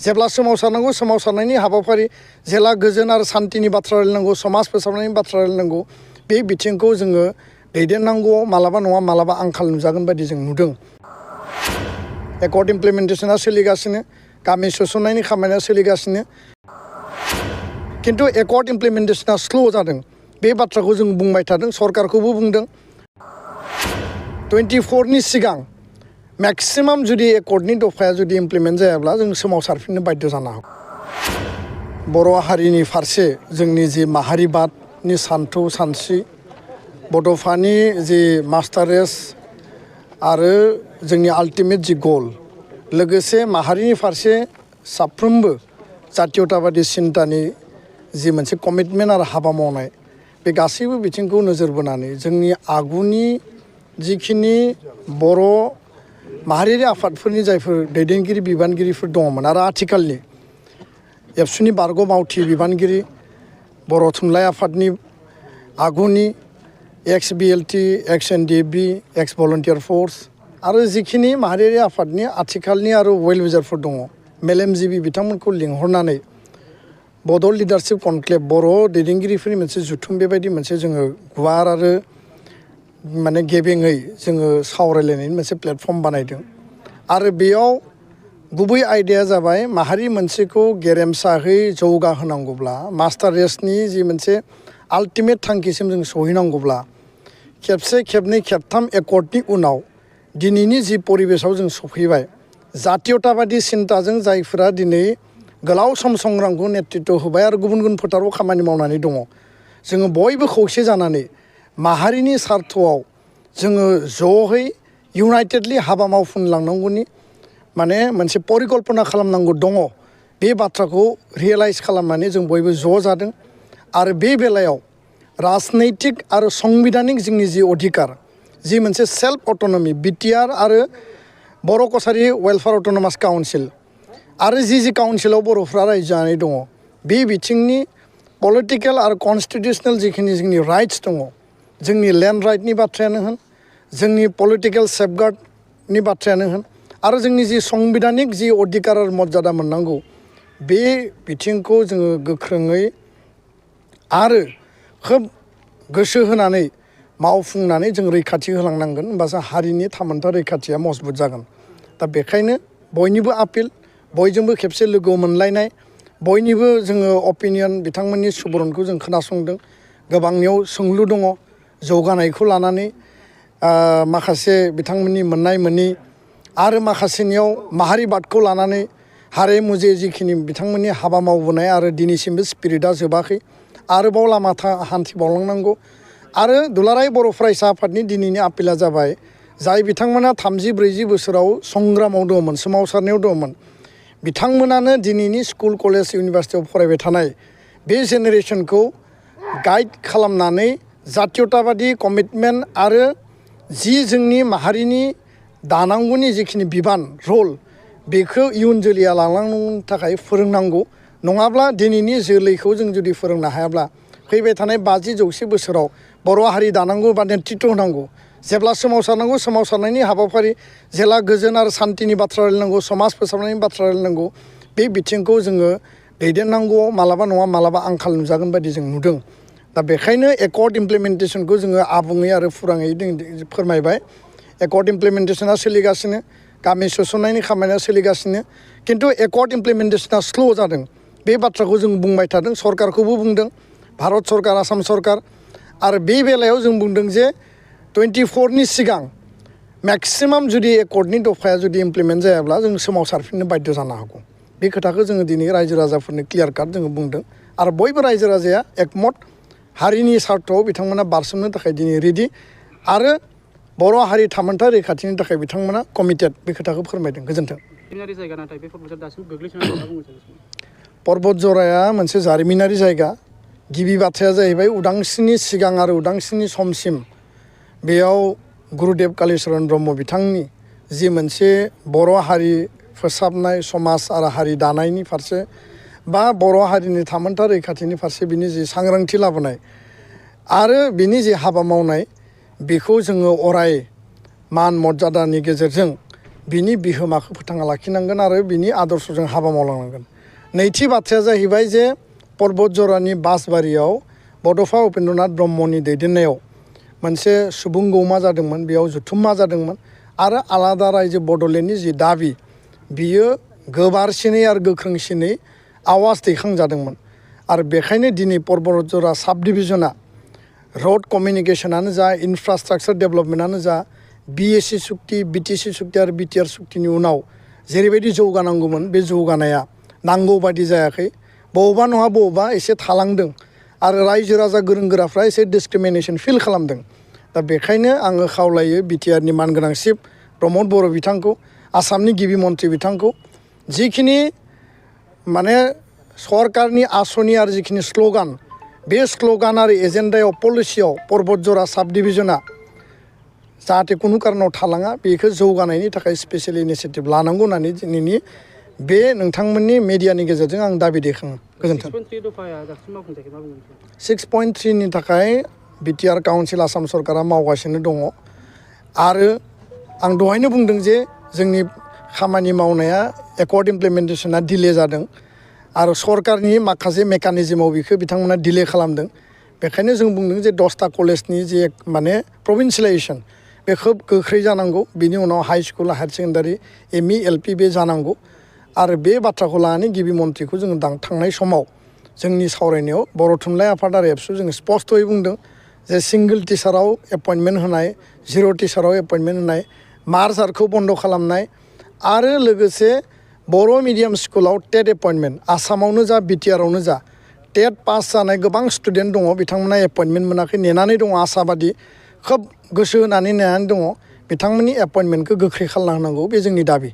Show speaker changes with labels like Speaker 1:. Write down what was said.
Speaker 1: जेब्ला सोमावसारनांगौ सोमावसारनायनि हाबाफारि जेला गोजोन आरो सान्तिनि बाथ्रा रायलायनांगौ समाज फोसाबनायनि बाथ्रा रायलायनांगौ बे बिथिंखौ जोङो दैदेननांगौआव मालाबा नङा मालाबा आंखाल नुजागोन बायदि जों नुदों। एकर्ड इमप्लिमेन्टेसना सोलिगासिनो, गामि सोसननायनि खामानिया सोलिगासिनो, खिन्थु एकर्ड इमप्लिमेन्टेसना स्ल' जादों। बे बाथ्राखौ जों बुंबाय थादों, सरकारखौबो बुंदों। 24नि सिगां मेक्सिमाम जुदि एकर्डनि दफाया जुदि इमप्लिमेन्ट जायाब्ला जों सोमावसारफिननो बाध्य जानो हागौ। बर' हारिनि फारसे जोंनि जि माहारिबादनि सान्थौ सानस्रि, बड'फानि जि मास्टार रेस आरो जोंनि आल्टिमेट जि गल, लोगोसे माहारिनि फारसे साफ्रोमबो जातीयताबादि सिन्तानि जि मोनसे कमिटमेन्ट आरो हाबा मावनाय, बे गासैबो बिथिंखौ नोजोर बोनानै जोंनि आगुनि जिखिनि बर' माहारियारि आफादफोरनि जायफोर दैदेनगिरि बिबानगिरिफोर दङमोन आरो आथिखालनि एबसुनि बारग' मावथि बिबानगिरि, बर' थुनलाइ आफादनि आगुनि एक्स बिएलटि, एक्स एनडिएफबि, एक्स भलन्टियार फर्स आरो जिखिनि माहारियारि आफादनि आथिखालनि आरो वेल विजारफोर दङ, मेलेमजिबि बिथांमोनखौ लिंहरनानै बड' लिडारशिप कनक्लेभ बर' दैदेनगिरिफोरनि मोनसे जुथुम बेबायदि मोनसे जोङो गुवार आरो माने गेबेङै जोङो सावरायलायनायनि मोनसे प्लेटफर्म बानायदों। आरो बेयाव गुबै आयदाया जाबाय माहारि मोनसेखौ गेरेमसाहै जौगाहोनांगौब्ला, मास्टार रेसनि जि मोनसे आल्टिमेट थांखिसिम जों सहैनांगौब्ला खेबसे खेबनै खेबथाम एकर्डनि उनाव दिनैनि जि परिबेसाव जों सफैबाय, जातीयताबादि सिन्ताजों जायफोरा दिनै गोलाव सम संग्रामखौ नेतृत्व होबाय आरो गुबुन गुबुन फोथाराव खामानि मावनानै दङ, जोङो बयबो खौसे जानानै माहारिनि सार्थआव जोङो ज'है इउनाइटेडलि हाबा मावफुंलांनांगौनि माने मोनसे परिकल्पना खालामनांगौ दङ। बे बाथ्राखौ रियेलाइज खालामनानै जों बयबो ज' जादों। आरो बे बेलायाव राजनैतिक आरो संबिधानिक जोंनि जि अधिकार, जि मोनसे सेल्फ अट'नमि, बिटिआर आरो बर' कसारि वेलफेयार अट'नमास काउन्सिल आरो जि काउन्सिलाव बर'फ्रा रायजो जानानै दङ, बे बिथिंनि पलिटिकेल आरो कनस्टिटिउसनेल जिखिनि जोंनि राइट्स दङ, जोंनि लेन्ड राइटनि बाथ्रायानो होन, जोंनि पलिटिकेल सेफगार्डनि बाथ्रायानो होन, आरो जोंनि जि संबिधानिक जि अधिकार आरो मर्यादा मोननांगौ, बे बिथिंखौ जोङो गोख्रोङै आरो खोब गोसो होनानै मावफुंनानै जों रैखाथि होलांनांगोन, होमबासो हारिनि थामोनथा रैखाथिया मजबुत जागोन। दा बेखायनो बयनिबो आपिल, बयजोंबो खेबसे लोगो मोनलायनाय, बयनिबो जोङो अपिनियन बिथांमोननि सुबुरुनखौ जों खोनासंदों। गोबांनियाव सोंलु दङ जौगानायखौ लानानै, माखासे बिथांमोननि मोननाय मोनि, आरो माखासेनियाव माहारिबादखौ लानानै हारे मुजे जिखिनि बिथांमोननि हाबा मावबोनाय आरो दिनैसिमबो स्पिरिटआ जोबाखै, आरोबाव लामा हान्थिबावलांनांगौ। आरो दुलाराय बर' फरायसा आफादनि दिनैनि आपिला जाबाय, जाय बिथांमोना 30-40 बोसोराव संग्रामाव दङमोन, सोमावसारनायाव दङमोन, बिथांमोनानो दिनैनि स्कुल कलेज इउनिभारसिटियाव फरायबाय थानाय बे जेनेरेसनखौ गाइड खालामनानै जातीयताबादि कमिटमेन्ट आरो जि जोंनि माहारिनि दानांगौनि जिखिनि बिबान रल, बेखौ इयुन जोलैया लालांनो थाखाय फोरोंनांगौ। नङाब्ला दिनैनि जोलैखौ जों जुदि फोरोंनो हायाब्ला फैबाय थानाय 50-100 बोसोराव बर' हारि दानांगौ बा नेतृत्व होनांगौ, जेब्ला सोमावसारनांगौ सोमावसारनायनि हाबाफारि, जेला गोजोन आरो सान्तिनि बाथ्रा रायलायनांगौ, समाज फोसाबनायनि बाथ्रा रायलायनांगौ, बे बिथिंखौ जोङो दैदेननांगौआव मालाबा नङा मालाबा आंखाल नुजागोन बायदि जों नुदों। दा बेखायनो एकर्ड इमप्लिमेन्टेसनखौ जोङो आबुङै आरो फुराङै फोरमायबाय। एकर्ड इमप्लिमेन्टेसना सोलिगासिनो, गामि सोसननायनि खामानिया सोलिगासिनो, खिन्थु एकर्ड इमप्लिमेन्टेसना स्ल' जादों। बे बाथ्राखौ जों बुंबाय थादों, सरकारखौबो बुंदों, भारत सरकार, आसाम सरकार। आरो बे बेलायाव जों बुंदों जे 24नि सिगां मेक्सिमाम जुदि एकर्डनि दफाया जुदि इमप्लिमेन्ट जायाब्ला जों सोमावसारफिननो बाध्य जानो हागौ। बे खोथाखौ जोङो दिनै रायजो राजाफोरनो क्लियार काट जोङो बुंदों। आरो बयबो रायजो राजाया एकमत, हारिनि सार्थआव बिथांमोना बारसोमनो थाखाय दिनै रेडि, आरो बर' हारि थामोनथा रैखाथिनि थाखाय बिथांमोना कमिटेड, बे खोथाखौ फोरमायदों। गोजोन्थों। पर्बत जराया मोनसे जारिमिनारि जायगा। गिबि बाथ्राया जाहैबाय उदांस्रिनि सिगां आरो उदांस्रिनि समसिम बेयाव गुरुदेव कालिचरन ब्रह्म बिथांनि जि मोनसे बर' हारि फोसाबनाय, समाज आरो हारि दानायनि फारसे बा बर' हारिनि थामोनथा रैखाथिनि फारसे बिनि जि सांग्रांथि लाबोनाय आरो बिनि जि हाबा मावनाय, बेखौ जोङो अराय मान मर्यादानि गेजेरजों बिनि बिहोमाखौ फोथांना लाखिनांगोन आरो बिनि आदर्शजों हाबा मावलांनांगोन। नैथि बाथ्राया जाहैबाय जे पर्बत जरानि बासबारियाव बड'फा उपेन्द्रनाथ ब्रह्मनि दैदेननायाव मोनसे सुबुं गौमा जादोंमोन, बेयाव जुथुम्मा जादोंमोन आरो आलादा रायजो बड'लेण्डनि जि दाबि बियो गोबारसिनै आरो गोख्रोंसिनै आवाज दैखांजादोंमोन। आरो बेखायनो दिनै पर्बत जरा साब डिभिजना रड कमिउनिकेसनानो जा, इनफ्रास्ट्राक्चार डेभेलपमेन्टआनो जा, बिएसि सुक्ति, बिटिसि सुक्ति आरो बिटिआर सुक्तिनि उनाव जेरैबायदि जौगानांगौमोन बे जौगानाया नांगौ बायदि जायाखै। बबेबा नङा बबेबा एसे थालांदों आरो रायजो राजा गोरों गोराफ्रा एसे डिसक्रिमिनेसन फिल खालामदों। दा बेखायनो आङो खावलायो बिटिआरनि मानगोनां चिफ प्रमद बर' बिथांखौ, आसामनि गिबि मन्थ्रि बिथांखौ, जिखिनि माने सरकारनि आसनि आरो जिखिनि स्ल'गान, बे स्ल'गान आरो एजेन्डायाव पलिसियाव पर्बत जरा साब डिभिजना जाहाथे कुनु कारनाव थालाङा बेखौ जौगानायनि थाखाय स्पेसियेल इनिसियेटिभ लानांगौ होननानै दिनैनि बे नोंथांमोननि मेडियानि गेजेरजों आं दाबि दैखाङो। गोजोन्थों। 6.3नि थाखाय बिटिआर काउन्सिल आसाम सरकारा मावगासिनो दङ आरो आं दहायनो बुंदों जे जोंनि खामानि मावनाया एकर्ड इमप्लिमेन्टेसना डिले जादों आरो सरकारनि माखासे मेकानिजमाव बेखौ बिथांमोना डिले खालामदों। बेखायनो जों बुंदों जे 10टा कलेजनि जे माने प्रभिन्सियेलाइजेसन बे खोब गोख्रै जानांगौ। बिनि उनाव high school, higher secondary, ME, LP बे जानांगौ आरो बे बाथ्राखौ लानानै गिबि मन्थ्रिखौ जोङो थांनाय समाव जोंनि सावरायनायाव बर' थुनलाइ आफाद आरो एबसु जोङो स्पष्टयै बुंदों जे सिंगोल टिचाराव एपइन्टमेन्ट होनाय, जिर' टिचाराव एपइन्टमेन्ट होनाय, मार्च आर्टखौ बन्द' खालामनाय आरो लोगोसे बर' मिडियाम स्कुलाव टेट एपइन्टमेन्ट, आसामावनो जा बिटिआरावनो जा टेट पास जानाय गोबां स्टुडेन्ट दङ, बिथांमोना एपइन्टमेन्ट मोनाखै, नेनानै दङ, आसाबादि खोब गोसो होनानै नेनानै दङ। बिथांमोननि एपइन्टमेन्टखौ गोख्रै खालामना होनांगौ, बे जोंनि दाबि।